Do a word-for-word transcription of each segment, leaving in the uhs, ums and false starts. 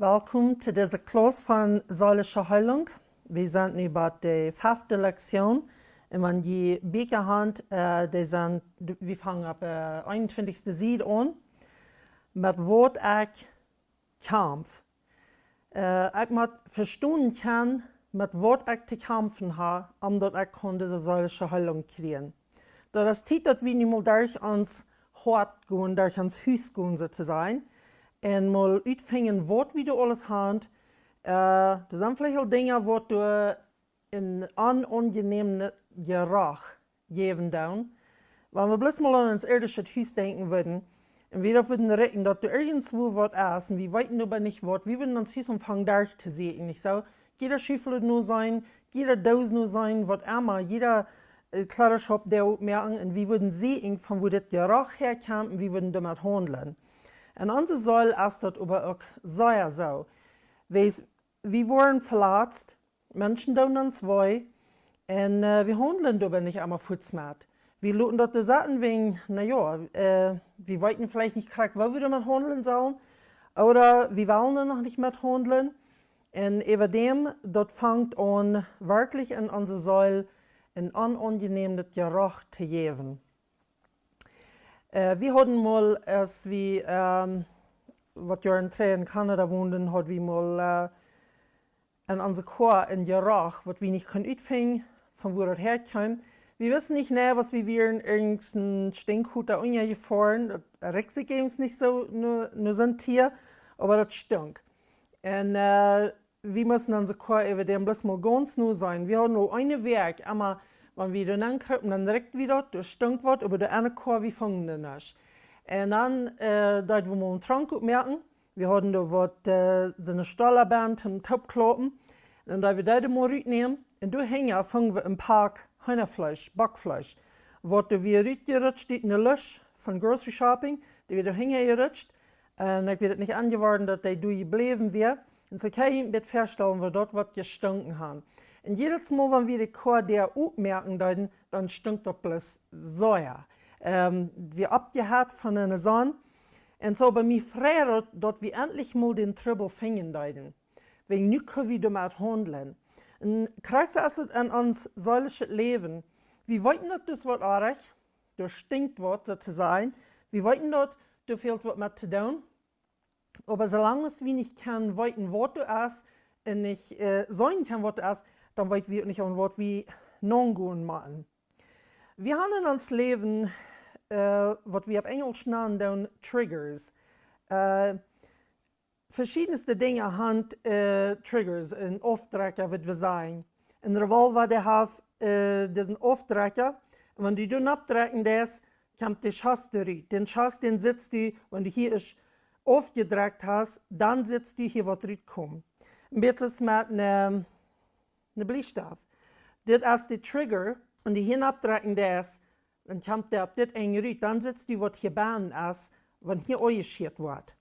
Welkom to dise Klauss von seelische Heilung. Wie sent nu bie de fefte Lektion. Un wan jie Bieekja han, äh, dee sent, wie fangen opp, äh, eenuntwintichste Sied aun. Met waut ekj kjamf. Äh, ekj mott vestonen kjennen, met waut ekj to kjamfen ha, om daut ekj kaun dise seelische Heilung kjrieen. Daut es Tiet, daut wie nu mol derch ons Hoat gonen, derch ons Hus gonen, soo to sajen. Un mol utfinjen, waut wie doa aules han. Äh, doa sent veleicht aul Dinja, waut doa een onaunjenämet Jeroch jäwen doonen. Wan wie bloos mol aun ons ieedischet Hus denkjen wudden, un wie daut wudden rikjen, daut doa irjentwua waut es, un wie weeten oba nich waut, wie wudden ons Hus aunfangen derch to sieekjen, nich soo? Jieda Schufflod noseenen, jieda Doos noseenen, waut emma, jieda, äh, Kjleedaschaup doa opmoaken, un wie wudden seenen, von wua dit Jeroch häakjemt, un wie wudden doamet haundlen. Un onse Seel es daut oba uk sea soo. Wie, wie woaren veletzt, Menschen doonen ons wee, un, äh, wie haundlen doabie nich emma fuaz met. Wie loten daut doa sitten wäajen, na jo, äh, wie weeten veleicht nich krakjt, woo wie doamet haundlen sellen, ooda wie wellen doa noch nich met haundlen. Un äwadäm, daut fangt aun, werkjlich en onse Seel een onaunjenämet Jeroch to jäwen. Äh, wie hauden mol, aus wie, ähm, waut Joaren trigj en Kanada wonden, haud wie mol, äh, en onse Koa een Jeroch, waut wie nich kunnen utfinjen, von wua daut häakjeem. Wie wisten nich, nä, waut wie wieren, irjent een Stinkkota unjajefoaren. Daut rikjt sikj eejentlich nich soo no, no soon Tia, oba daut stunk. Un, äh, wie musten onse Koa äwadäm bloos mol gaunz noseenen. Wie hauden aul eene Wäakj, emma, wan wie doa nenkrupen, dan rikjt wie daut, doa stunk waut, oba de aundre Koa, wie fungen doa nuscht. Un dan, äh, deeden wie mol een Trank opmoaken. Wie hauden doa waut, äh, soone Stola benn toom toopklaupen. Un dan deeden wie dee mol rutnämen. Un doa hinja fungen wie een Pack Heenafleesch, Bockfleesch. Waut doa wia rutjerutscht ut de Lusch von grocery shopping. Dee wia doa hinja jerutscht. Un ekj wia daut nich aunjeworden, daut dee doa jebläwen wia. Un soo kaun jie junt väastalen, woo daut waut jestunken haud. Un jiedet Mol, wan wie de Koa doa opmoaken deeden, dan stunk daut bloos sea. Ähm, wie oppjeheet von de Sonn. Un soo bie mie freid daut, daut wie endlich mol dän Trubbel finjen deeden. Wäajen nu kjenn wie doamet haundlen. Un krakjt soo es et en ons seelischet Läwen. Wie weeten, daut es waut oajch, doa stinkt waut, soo to sajen. Wie weeten, daut doa fält waut met to doonen. Oba soo lang aus wie nich kjennen weeten, waut doa es, un nich, äh, seenen kjennen, waut doa es, dan weeten wie uk nich, aun waut wie nongonen motten. Wie haben en ons Läwen, äh, waut wie opp Enjlisch nanen doonen Triggers. Äh, veschiedenste Dinja haben, äh, Triggers, een Aufdrecker, waut wie sajen. Een Revolver, dee haft, äh, disen Aufdrecker. Un wan du doa oppdrekjen deist, kjemt de Schoss doa rut. Dän Schoss, dän sitst du, wan du hia ieescht aufjedrekjt hast, dan sitst du hia waut rutkomen. Een bät soo met een, een Bliestaft. Dit es de Trigger, un wan du hia oppdrekjen deist, dan kjemt dee opp dit Enj rut, dan sitst du waut hia bennen es, wan hia aunjeschieet woat.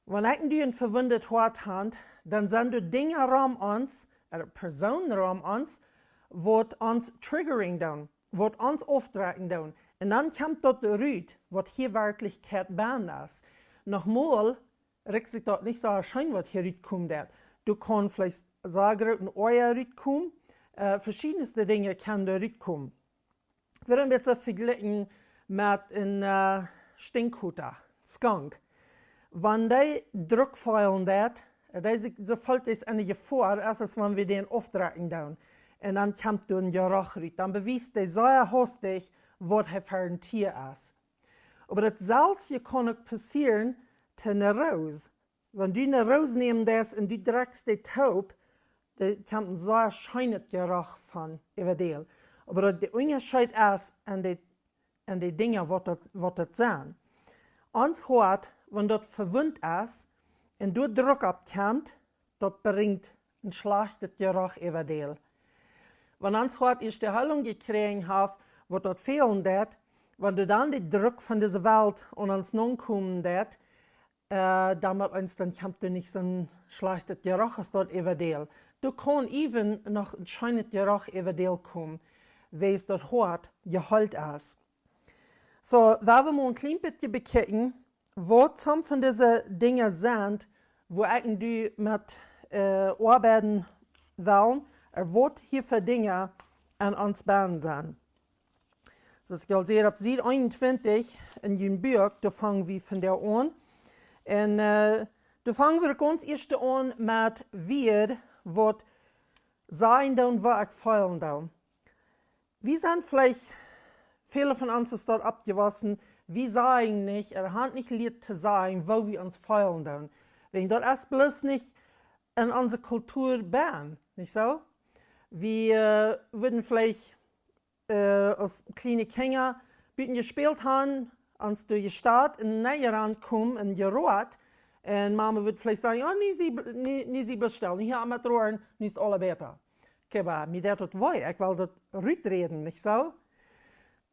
Wan ekj nu een vewundet Hoat hab, dan sent doa Dinja rom ons, äh, Persoonen rom ons, waut ons triggering doonen, waut ons aufdrekjen doonen. Un dan kjemt daut rut, waut hia werkjlich bennen es. Noch mol, rikjt sikj daut nich soo scheen, waut hia rutkomen deit. Doa kaun veleicht soo groot een Oaja rutkomen, äh, veschiedenste Dinja kjennen doa rutkomen. Wie haben dit soo vejlikjen met een, äh, Stinkkota, Skunk. Wan dee Druck feelen deit, äh, dee sikj, soo fält dee en de Jefoa, aus, aus wan wie dän aufdrekjen doonen. Un dan kjemt doa een Jeroch rut. Dan bewiest dee sea hastich, waut hee fa een Tia es. Oba daut selwje kaun uk passieren to eene Roos. Wan du eene Roos nämen deist un du drekjst dee toop, doa kjemt een sea scheenet Jeroch von äwadäl. Oba daut de Unjascheet es en de, en de Dinja, waut daut, waut daut sent. Ons Hoat, wan daut vewundt es un doa Druck oppkjemt, daut brinjt een schlajchtet Jeroch äwadäl. Wan ons Hoat ieescht de Heilung jekjräajen haft, waut daut fälen deit, wan doa dan de Druck von dise Welt aun ons nonkomen deit, äh, dan met eens, dan kjemt doa nich soon schlajchtet Jeroch aus daut äwadäl. Doa kaun even noch een scheenet Jeroch äwadäl komen, wiels daut Hoat jeheelt es. Soo, wie wellen mol een kjlien bät bekjikjen, waut some von dise Dinja sent, wua ekj un du met äh, oabeiden wellen, waut hia fa Dinja aun ons bennen sent. Soo aus ekj aul säd, opp Sied eenuntwintich en jun Buak, doa fang wie von doa aun. Un äh, doa fang wie gaunz ieescht aun met woo waut sajen doonen, waut ekj feelen doo. Wie sent veleicht, väle von ons es daut oppjewossen, wie sajen nich, ooda han nich jelieet to sajen, woo wie ons feelen doonen. Wäajen daut es bloos nich en onse Kultua bennen, nich soo? Wie äh, wudden veleicht äh, aus kjliene Kjinja buten jespält han, ons derch de Staut un nenn jerannt komen un jeroat. Un Mama wudd veleicht sajen: "Oh, nä, sie, nä, nä, sie bloos stell. Nä, hia met roaren, nä, es aules bäta." Okay, oba mie deit daut wee, ekj well daut ruträden, nich soo?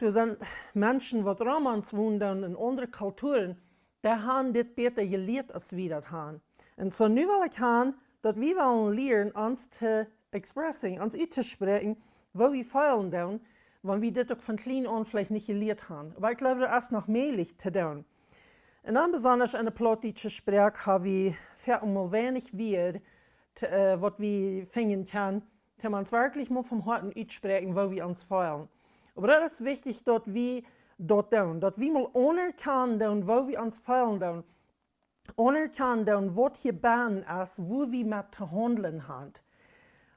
Doa sent Menschen, waut rom ons wonen doonen en aundre Kulturen, dee han dit bäta jelieet aus wie daut han. Un soo nu well ekj han, daut wie wellen lieren ons to expressing, ons uttospräakjen, woo wie feelen doonen, wan wie dit uk von kjlien aun veleicht nich jelieet han. Oba ekj jleew, daut es noch mäajlich to doonen. Un dan besonda en de plautdietsche Sproak ha wie väl mol weinich Wieed, t-, äh, waut wie finjen kjennen, toom ons werkjlich mol vom Hoaten utspräakjen, woo wie ons feelen. Oba daut es wichtich, daut wie daut doonen, daut wie mol aunerkjanen doonen, woo wie ons feelen doonen. Aunerkjanen doonen, waut hia bennen es, woo wie met to haundlen han.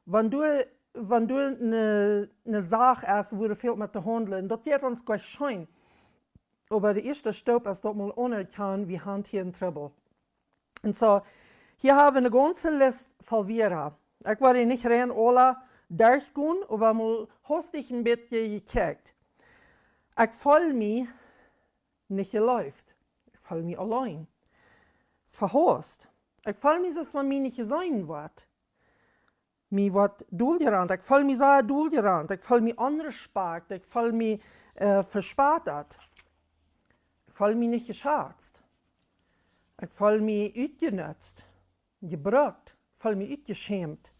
Wan doa, wan doa ne, ne Sach es, woo väl met to haundlen, daut jeit ons goa scheen. Oba de ieeschte Staup es daut mol aunerkjanen, wie han hia een Trubbel. Un soo, hia ha wie ne gaunze List voll Wieed. Ekj woa dee nich rein aula derchgonen, oba mol hastich een bät jekjikjt. Ekj feel mie nich jeleeft. Ekj feel mie auleen. Vehaust. Ekj feel mie soo aus wan mie nich jeseenen woat. Mie woat doljerant. Ekj feel mie sea doljerant. Ekj feel mie onrespakjt. Ekj feel mie äh, vespott. Ekj feel mie nich jeschazt. Ekj feel mie utjenutzt, jebrukt, feel mie utjeschämt.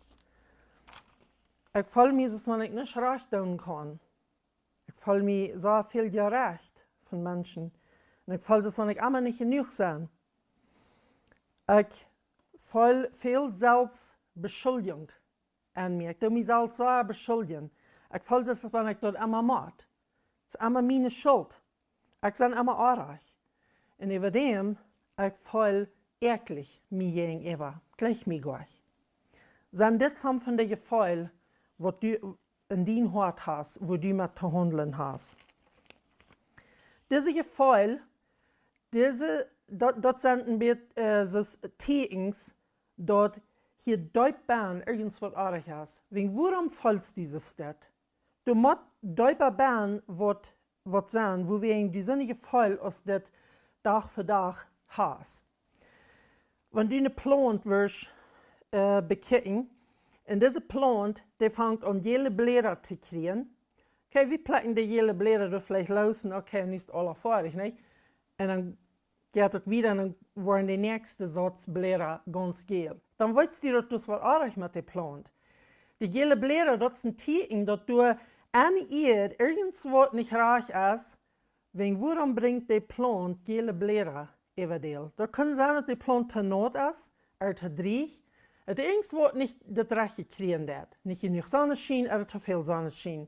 Ekj feel mie soo aus wan ekj nuscht rajcht doonen kaun. Ekj feel mie soo väl jerecht von Menschen. Un ekj feel soo aus wan ekj emma nich jenuach sie. Ekj feel väl Selfstbeschuldjunk aun mie. Ekj doo mie selfst sea beschuldjen. Ekj feel soo aus wan ekj daut emma mott. Daut es emma miene Schult. Ekj sie emma oajch. Un äwadäm, ekj feel äakjlich mie jäajenäwa, jlikj mie goa nich. Sent dit some von de Jefeel, waut du en dien Hoat hast, woo du met to haundlen hast? Dise Jefeel, dise, daut, daut sent een bät äh, soo Tieekjens, daut hia deep bennen irjent waut oajch es. Wäajen wuarom feelst du soo? Daut mott deepa bennen waut, waut sennen, woo wie een jesundet Jefeel aus dit Dach fa Dach hast. Wan du ne Plaunt wurscht äh, bekjikjen, un dise Plaunt, dee fangt aun jäle Bläda to kjrieen. Okay, wie plekjen de jäle Bläda doa veleicht loos un okay, nu es aules foadich, nich? Un dan jeit daut wieda un dan woaren de näakjste Sort Bläda gaunz jäl. Dan weetst du, daut es waut oajch met de Plaunt. De jäle Bläda, daut es een Tieekjen, daut doa aun de Ieed irjent waut nich rajcht es, wäajen wuarom brinjt de Plaunt jäle Bläda äwadäl? Daut kaun sennen, daut de Plaunt to naut es, ooda to drieech, daut irjent waut nich daut rajchte jekjräajen haft. Nich jenuach Sonneschien ooda to väl Sonneschien.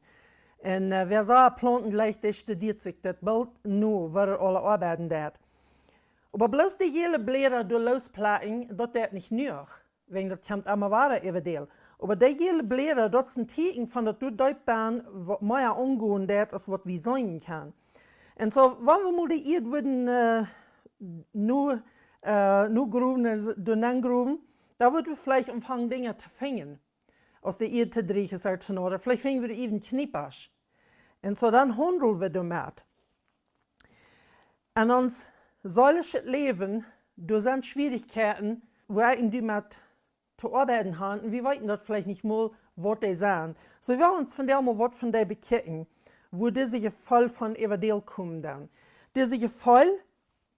Un äh, wäa soo Plaunten jlikjt, dee studieet sikj daut boolt no, woo daut aules oabeiden deit. Oba bloos de jäle Bläda doa loosplekjen, daut deit nich jenuach. Wäajen daut kjemt emma wada äwadäl. Oba de jäle Bläda, daut es een Tieekjen von daut doa deep bennen waut mea aungonen deit aus waut wie seenen kjennen. Un soo, wan wie mol de Ieed wudden äh, nu, äh, nu growen, doa nenn growen, dan wudd wie veleicht aunfangen Dinja to finjen. Aus de Ieed to drieech es, ooda to naut, veleicht finj wie doa äwen Kjniepasch. Un soo, dan haundel wie doamet. En ons seelischet Läwen, doa sent Schwierichkjeiten, wua wie met to oabeiden han, un wie weeten daut veleicht nich mol, waut dee sent. Soo, wie wellen ons vondoag mol waut von dee bekjikjen, woo dise Jefeel von äwadäl komen doonen. Dise Jefeel,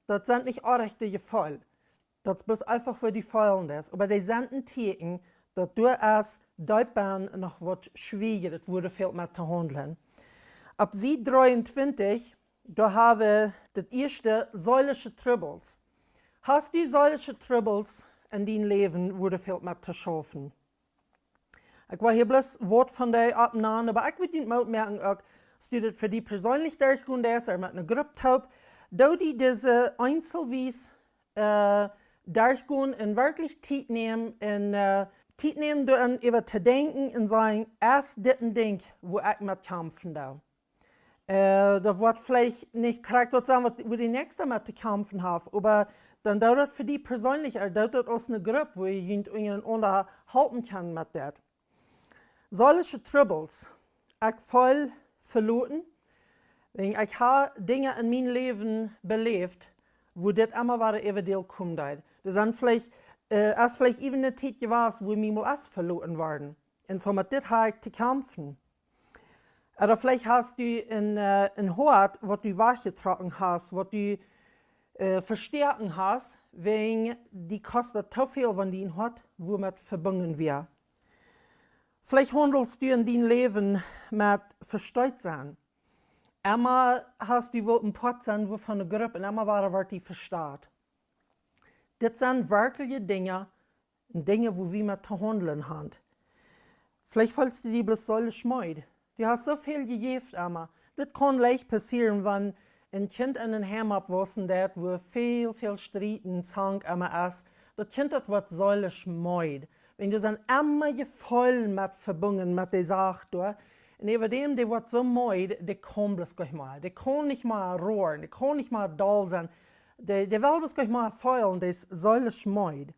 daut sent nich oajche Jefeel. Daut es bloos eefach, woo du feelen deist. Oba dee sent een Tieekjen, daut doa es deep bennen noch waut schwieeja, daut woat väl met to haundlen. Opp Sied dreeuntwintich, doa ha wie daut ieeschte seelische Trubbels. Hast du seelische Trubbels en dien Läwen, wua du väl met to schaufen. Ekj woa hia bloos waut von dee oppnanen, oba ekj wudd die Moot moaken uk, aus du dit fa die perseenlich derchgonen deist, ooda met eene Grupp toop, doo die dise eenzelwies äh, derchgonen un werkjlich Tiet nämen un äh, Tiet nämen doa äwa to denkjen un sajen, es dit een Dinkj, wua ekj met kjamfen doo? Äh, daut woat veleicht nich krakjt daut sennen, waut, wua de näakjsta met to kjamfen haft, oba dan doo daut fa die perseenlich, ooda doo daut aus eene Grupp, wua jie junt unjarenaunda halpen kjennen met dit. Seelische Trubbels. Ekj feel veloten, wiels ekj hab Dinja en mien Läwen beläft, wua dit emma wada äwa däl komen deed. Doa sent veleicht, äh, es veleicht äwent eene Tiet jewast, wua mie mol es veloten worden. Un soo met dit hab ekj to kjamfen. Ooda veleicht hast du een, äh, een Hoat, waut du wajchjetrocken hast, waut du äh, vestäakjen hast, wiels die kost daut too väl, wan dien Hoat wua met vebungen wia. Veleicht haundelst du en dien Läwen met Vesteetsennen. Emma hast du wult een Poat sennen, wua von eene Grupp, un emma wada woat die vesteet. Dit sent werkjliche Dinja, un Dinja, wua wie met to haundlen haben. Veleicht feelst du die bloos seelisch meed. Du hast soo väl jejäft emma. Dit kaun leicht passieren, wan een Kjint en een Heim oppwaussen deit, wua väl, väl Striet un Zank emma es. Daut Kjint, daut woat seelisch meed. Wiels doa sent emma Jefeelen met vebungen met de Sach doa. Un äwa däm, dee woat soo meed, dee kaun bloos nich mea. Dee kaun nich mea roaren, dee kaun nich mea doll sennen. Dee, dee well bloos nich mea feelen, dee es seelisch meed.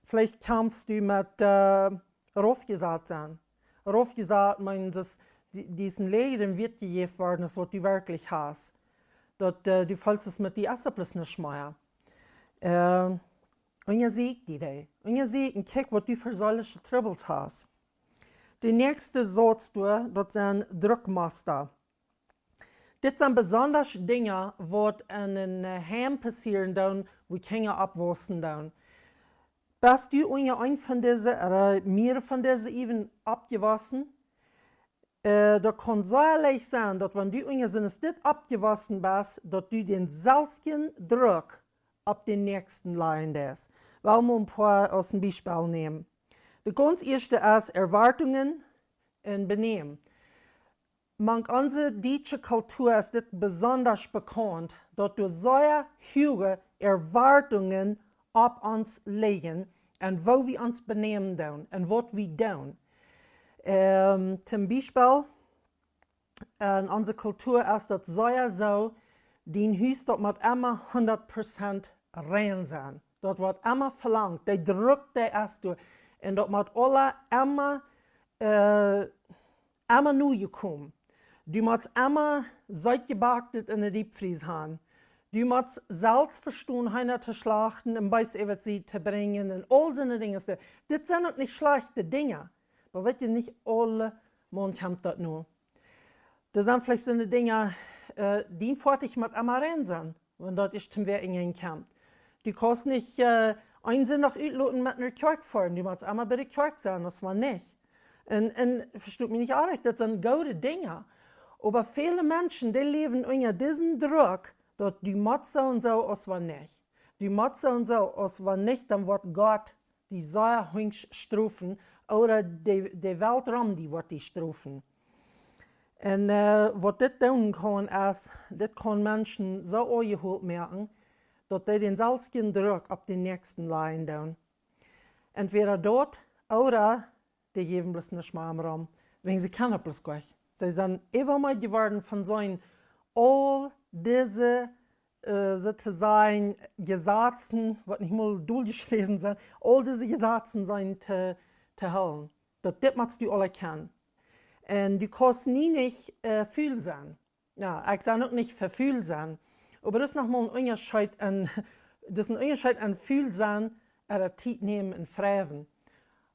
Veleicht kjamfst du met, äh, raufjesat sennen. Raufjesat meent, daut die, die es een läajren Wieet jejäft worden es, waut du werkjlich hast. Daut, äh, du feelst, daut met die es bloos nich mea. Äh, unjasieekj die dee. Unjasieekj un kjikj, waut du fa seelische Trubbels hast. De näakjste Sort doa, daut sent Druckmusta. Dit sent besonda Dinja, waut en een, äh, Heim passieren doonen, wua Kjinja oppwaussen doonen. Best du unja eent von dise, ooda mea von dise äwent oppjewossen? Äh, daut kaun sea leicht sennen, daut wan du unja soont dit oppjewossen best, daut du dänselwjen Druck opp dän Näakjsten lajen deist. Well wie een poa aus een Biespel nämen. De gaunz ieeschte es Erwartungen un Benämen. Mank onse dietsche Kultua es dit besonda bekaunt, daut doa sea huage Erwartungen opp ons lijen un woo wie ons benämen doonen un waut wie doonen. Ähm, toom Biespel, en onse Kultua es daut sea soo, dien Hus, daut mott emma hundat Prozent rein sennen. Daut woat emma velangt, dee Druck, dee es doa. Un daut mott aules emma, äh, emma nu komen. Du motst emma Seet jebackt en de Deepfries haben. Du motst selfst vestonen, Heena to schlachten un Beest äwa see to brinjen un aul soone Dinja. Dit sent uk nich schlajchte Dinja. Oba weetst du, nich aule Maun kjemt daut nu. Doa sent veleicht soone Dinja, äh, dien Foatich mott emma rein sennen, wan daut es, toom wäa enjeen kjemt. Du kaust nich, äh, een Sindach utloten met no de Kjoakj foaren. Du motst emma bie de Kjoakj sennen, aus wan nich. Un, un vestot mie nich orrajcht, daut sent goode Dinja. Oba väle Menschen, dee läwen unja disen Druck, daut du motst soo un soo, aus wan nich. Du motst soo un soo, aus wan nich, dan woat Gott die sea hunjsch strofen, ooda de, de Welt rom die woat die strofen. Un, äh, waut dit doonen kaun, es, dit kaun Menschen soo aunjehoolt moaken, daut dee dänselwjen Druck opp dän Näakjsten lajen doonen. Entwäda daut, ooda dee jäwen bloos nich mea om rom, wäajen see kjennen bloos nich. See sent äwameed jeworden von soon aul dise, äh, soo to sajen, Jesazen, waut nich mol doljeschräwen sent, aul dise Jesazen sent to, to hoolen. Daut dit motst du aule kjennen. Un du kaust nie nich, äh, ful sennen. Jo, ekj saj uk nich fa ful sennen. Oba daut es noch mol een Unjascheet aun, daut es een Unjascheet aun ful sennen, ooda Tiet nämen un fräwen.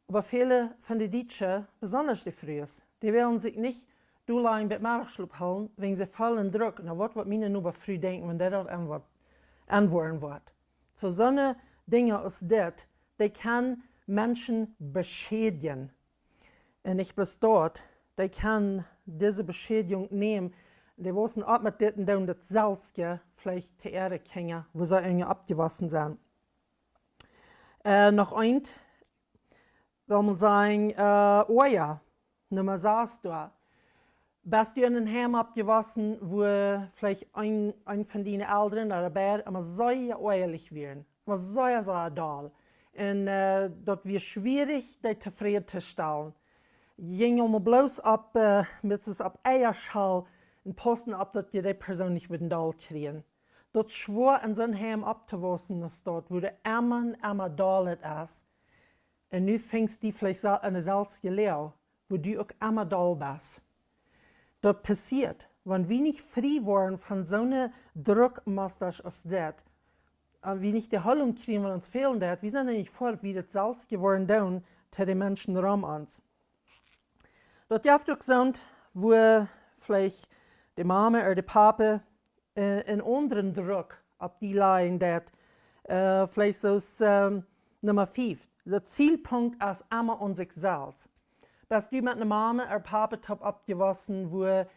Oba väle von de Dietsche, besonda de Frues, dee wellen sikj nich dol lang bat Meddachschlop hoolen, wäajen see feelen Druck. Na, waut woat miene Nobaschfru denkjen, wan dee daut aunwoaren woat? Soo, soone Dinja aus dit, dee kjennen Menschen beschädjen. Un ekj bestonn, dee kjennen dise Beschädjunk nämen. Dee waussen opp met dit un doonen daut selfst, veleicht to äare Kjinja, woo see unja oppjewossen sent. Äh, noch eent, well mau sajen, äh, Oaja, Numma sas doa. Best du en een Heim oppjewossen, wua veleicht een, een von diene Elren ooda beid emma sea oajalich wieren, emma sea, sea doll. Un, äh, daut wia schwierich, dee tofräd to stalen. Jinkj aulemol bloos opp, äh, met soo opp Eierschol un paussen opp, daut jie dee Persoon nich wudden doll kjrieen. Daut es schwoa en soon Heim opptowaussen, aus daut, wua du emma, emma doll et es. Un nu finjst du veleicht sel-, en de selwje Loag, wua du uk emma doll best. Daut passieet, wan wie nich frie woaren von soone Druckmustren aus dit, un wie nich de Heilunk kjrieen, waut ons fälen deit, wie sent nich frie, wie daut selfst jeworden doonen to de Menschen rom ons. Daut jeft uk soont, wua veleicht de Mama ooda de Papa, äh, een aundren Druck opp die lajen deit. Äh, veleicht soo aus, ähm, Numma fief. De Zielpunkt es emma aun sikj selfst. Best du met eene Mama ooda Papa toop oppjewossen, wua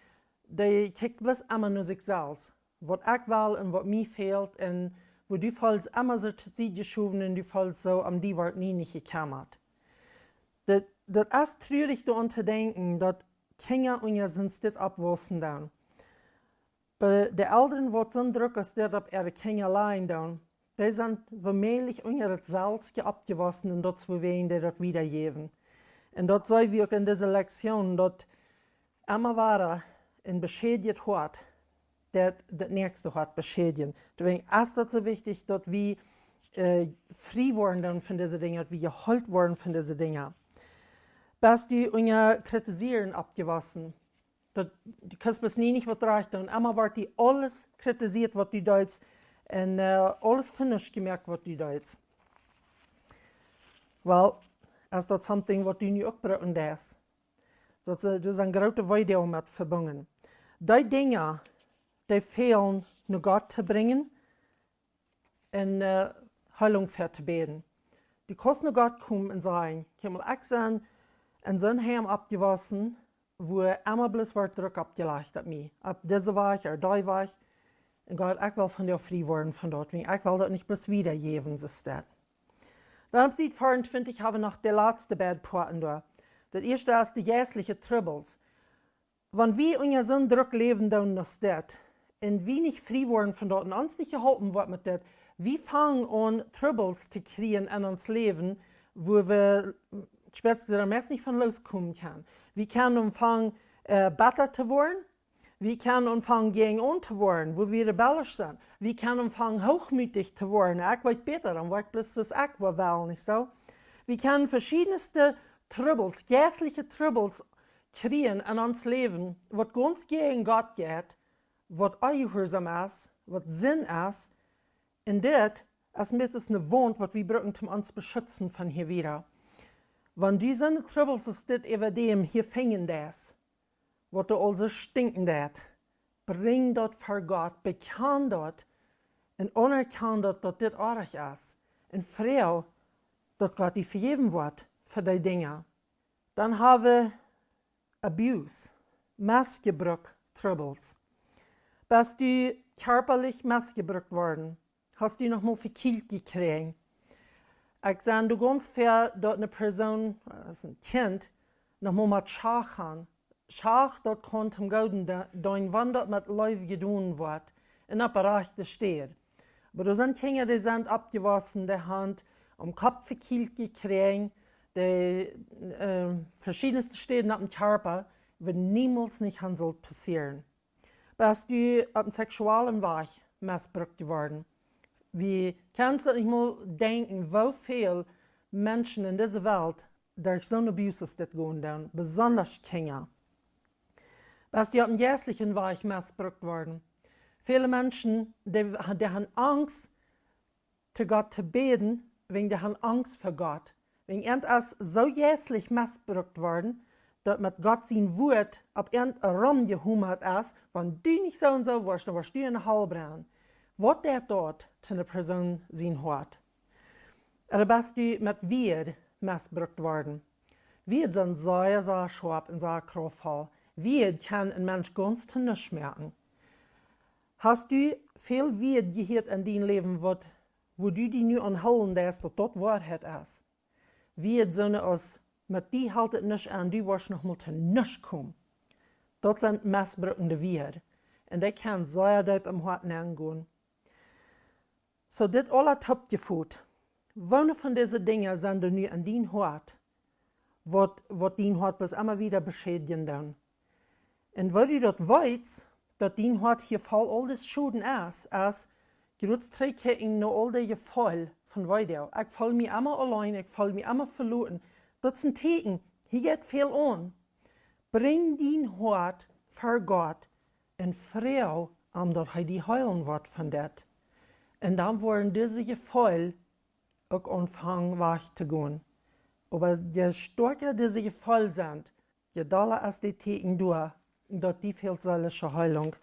dee kjikjt bloos emma no sikj selfst? Waut ekj well un waut mie fält un wua du feelst emma soo tosied jeschowen un du feelst soo, om die woat nie nich jekjemmat. Daut, daut es trurich doaraun to denkjen, daut Kjinja unja soont oppwaussen doonen. Bie de Elren, waut soon Druck aus dit opp äare Kjinja lajen doonen, dee sent womäajlich unja daut selfst oppjewossen un daut es wuawäajen dee daut wiedajäwen. Un daut seenen wie uk en dise Lektion, daut emma wada een beschädicht Hoat daut, daut näakjste Hoat beschädjen. Doawäajen es daut soo wichtich, daut wie, äh, frie woaren doonen von dise Dinja, daut wie jeheelt woaren von dise Dinja. Best du unja Kritisieren oppjewossen? Daut, du kaust bloos nie nich waut rajcht doonen. Emma woat die aules kritisiet, waut du deist. Un, äh, aules to nuscht jemoakt, waut du deist. Well, es daut something, waut du nu uk brucken deist? Daut, äh, doa es een groote Weedoag met vebungen. Dee Dinja, dee fälen, no Gott to brinjen un, äh, Heilunk fa to bäden. Du kaust no Gott komen un sajen: "Kjikj mol, ekj sie en soon Heim oppjewossen, wua emma bloos woat Druck oppjelajcht opp mie, opp dise Wajch ooda dee Wajch. Un Gott, ekj well von die frie woaren von daut, wiels ekj well daut nich bloos wiedajäwen, soo steit." Dan opp Sied veeauntwintich hab wie noch de latste beid Poaten doa. Daut ieeschte es de jeistliche Trubbels. Wan wie unja soon Druck läwen doonen aus dit, un wie nich frie woaren von daut un ons nich jeholpen woat met dit, wie fangen aun Trubbels to kjrieen en ons Läwen, wua wie, mm, spätstens dan meist nich von loskomen kjennen. Wie kjennen aunfangen, äh, betta to woaren. Wie kjennen aunfangen jäajenaun to woaren, wua wie rebellisch sent. Wie kjennen aunfangen hoochmootich to woaren. Ekj weet bäta, dan woa ekj bloos soo aus ekj woa wellen, nich soo? Wie kjennen veschiedenste Trubbels, jeistliche Trubbels kjrieen en ons Läwen, waut gaunz jäajen Gott jeit, waut onjehuarsaum es, waut Sind es. Un dit es met eene Waunt, waut wie brucken, om ons beschutzen von hia wieda. Wan du soone Trubbels aus dit äwa däm hia finjen deist, waut du aul soo stinkjen deist, brinj daut ver Gott, bekjan daut un aunerkjan daut, daut dit oajch es. Un froag, daut Gott die vejäwen woat fa dee Dinja. Dan hab wie Abuse, Mestjebruck Trubbels. Best du kjarpalich mestjebrukt worden? Hast du noch mol vekjielt jekjräajen? Ekj sie doa gaunz ver, daut eene Persoon, äh, aus een Kjint, noch mol met Schach haft. Schach, daut kaun toom Gooden de-, deenen, wan daut met Leew jedonen woat un opp de rajchte Städ. Oba doa sent Kjinja, dee sent oppjewossen, dee haben aum Kopp vekjielt jekjräajen, dee, äh, veschiedenste Städen opp dän Kjarpa, waut niemols nich haud sult passieren. Best du opp een seksuellen Wajch mestbrukt worden? Wie kjennen daut nich mol denkjen, woo väl Menschen en dise Welt derch soone Abuses dit gonen doonen, besondasch Kjinja? Best du opp een jeistlichen Wajch mestbrukt worden? Väle Menschen, dee, dee haben Angst, to Gott to bäden, wäajen dee haben Angst ver Gott. Wäajen an es soo jeistlich mestbrukt worden, daut met Gott sien Wuat opp an romjehomat es: "Wan du nich soo un soo woascht, dan woascht du enne Hal brennen." Waut deit daut to eene Persoon sien Hoat? Ooda best du met Wieed mestbrukt worden? Wieed sent sea, sea schoap un sea kraftvoll. Wieed kaun een Mensch gaunz to nuscht moaken. Hast du väl Wieed jehieet en dien Läwen, waut woo du die nu aunhoolen deist, daut daut Woarheit es. Wie et soone aus: "Met die helt et nuscht aun, du woascht noch mol to nuscht komen." Daut sent mesbruckende Wieed. Un dee kjennen sea deep em Hoat nengonen. Soo, dit aula toopjefot. Woone von dise Dinja sent doa nu en dien Hoat, waut, waut dien Hoat bloos emma wieda beschädjen doonen? Un woo du daut weetst, daut dien Hoat hia voll aul dis Schoden es, es: "Jrots trigjkjikjen no aul dee Jefeel von Weedoag. Ekj feel mie emma auleen, ekj feel mie emma veloten." Daut es een Tieekjen, hia jeit väl aun. Brinj dien Hoat ver Gott un froag am, daut hee die heelen woat von dit. Un dan woaren dise Jefeel uk aunfangen wajch to gonen. Oba je stoakja dise Jefeel sent, je dolla es dit Tieekjen doa, daut die fält seelische Heelunk.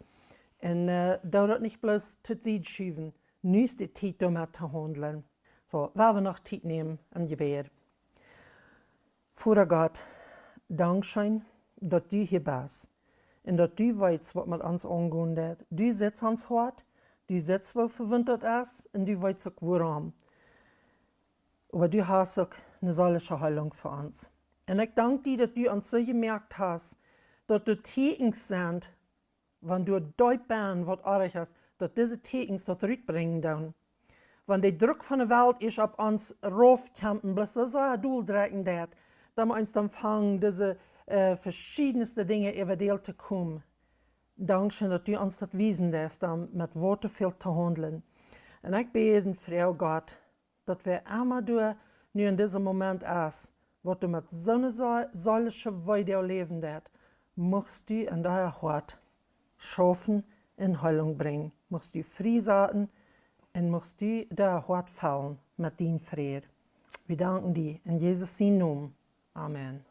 Un, äh, doo daut nich bloos to Sied schuwen. Nu es de Tiet, doamet to haundlen. Soo, lot ons noch Tiet nämen em Jebäd. Voda Gott, dankscheen, daut du hia best. Un daut du weetst, waut met ons aungonen deit. Du sitst ons Hoat, du sitst, woo vewundt daut es, un du weetst uk, wuarom. Oba du hast uk eene seelische Heelunk fa ons. Un ekj dank die, daut du ons soo jemoakt hast, daut doa Tieekjens sent, wan doa deep benn waut oajch es, daut dise Tieekjens daut rutbrinjen doonen. Wan de Druck von de Welt es opp ons rauf kjemt, bloos soo sea doldrekjen deit, dan ons dan fangen dise, äh, veschiedenste Dinja äwa däl to komen. Dankscheen, daut du ons daut wiesen deist, dan met waut to fält to haundlen. Un ekj bäd un froag, Gott, daut wäa emma doa nu en disen Moment es, waut doa met soone see-, seelische Weedoag läwen deit, muchst du en daut Hoat schaufen un Heelunk brinjen, muchst du frie saten un muchst du daut Hoat fellen met dien Fräd. Wie danken die en Jesus sienen Nomen. Amen.